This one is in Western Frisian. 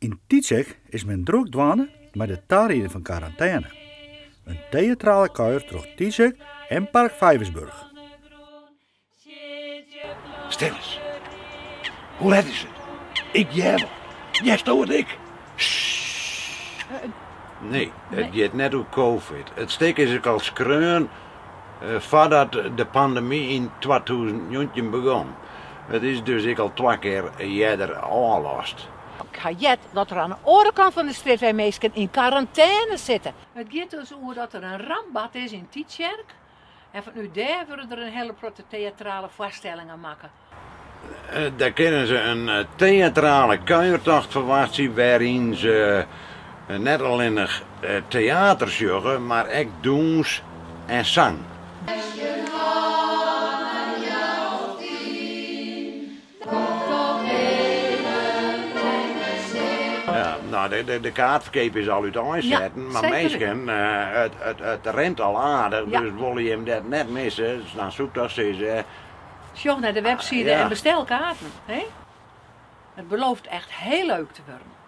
Yn Tytsjerk is men drok dwaande mei de tarieding fan Quarantaine, in teatrale kuier troch Tytsjerk en Park Vijversburg. Stil ris. Hoe let is it? Ik hear wat. Hearsto it ek? Sssst. Nee, it giet net oer covid. It stik is ek al skreaun foardat de pandemy yn 2019 begûn. It is dus ek al twa kear earder ôflast. Ik ha heard dat der oan de oare kant fan de strjitwei minsken yn karantêne sitte. It giet dus oer dat der in ramp bard is yn Tytsjerk en fanút dêr wurde der in hiele protte teatrale foarstellingen makke. Dêr kinne se in teatrale kuiertocht ferwachtsje wêryn se net allinnich teater sjogge, mar ek dûns en sang. Ja, no, de kaartferkeap is al úteinsetten, mar minsken, it rint al aardich, dus wolle jim dat net misse, dan soe ik toch sizze. Sjoch nei de webside en bestel kaarten. It belooft echt hiel leuk te wurden.